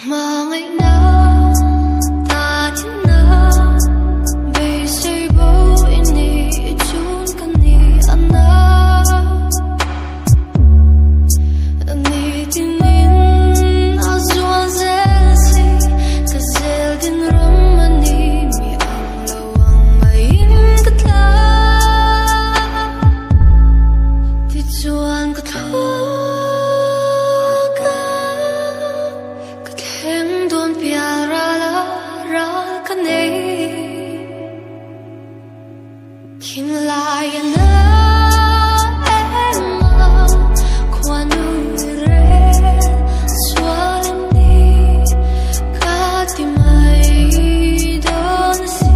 Hmangaihna tatina beisei bo i ni i chun ka ni a na. Nitinin a zuan zel si ka zel din ram a ni mi ang lo ang maiin ka tla. Tichuan ka thluak a ka thleng dawn pial ral a ral ka nei. Thinlai a na em a khuanu i rel sual em ni ka ti mai dawn a si.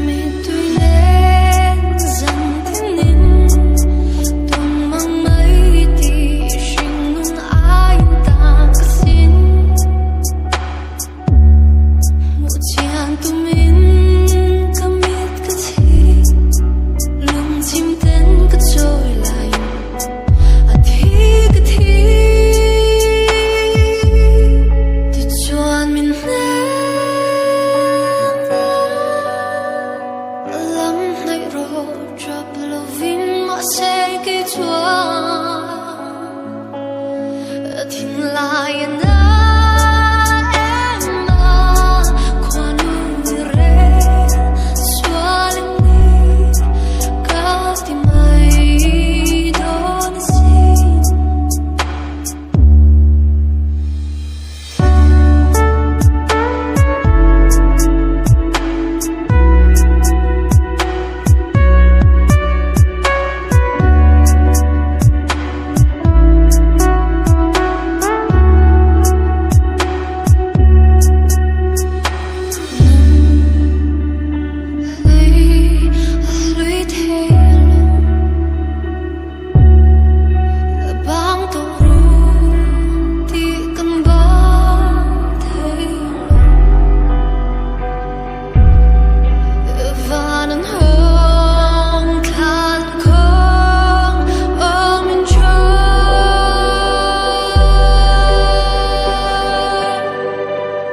Mittui nen zan tinin tum mang mai tih hringnun aiin tan ka sin. Hmuh chian tumin ka mit ka chhi, lungchim ten ka chawi laiin a thi ka thi. Tichuan min hneng a, a lam hnaih rawh ṭap lovin mahse kei chuan Thinlai a na em a, khuanu i rel sual em ni ka ti mai dawn a sin.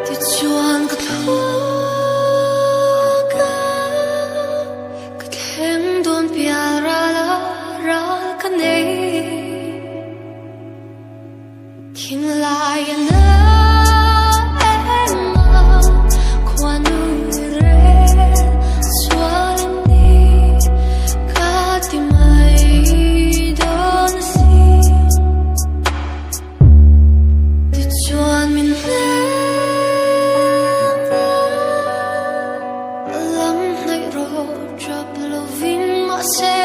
Tichuan ka thluak a, ka thleng dawn pial ral a, ral ka nei. Thinlai a na em a, khuanu i rel sual em ni ka ti mai dawn a si. Tichuan min hleng a, a lam hnaih rawh ṭap lovin mahse.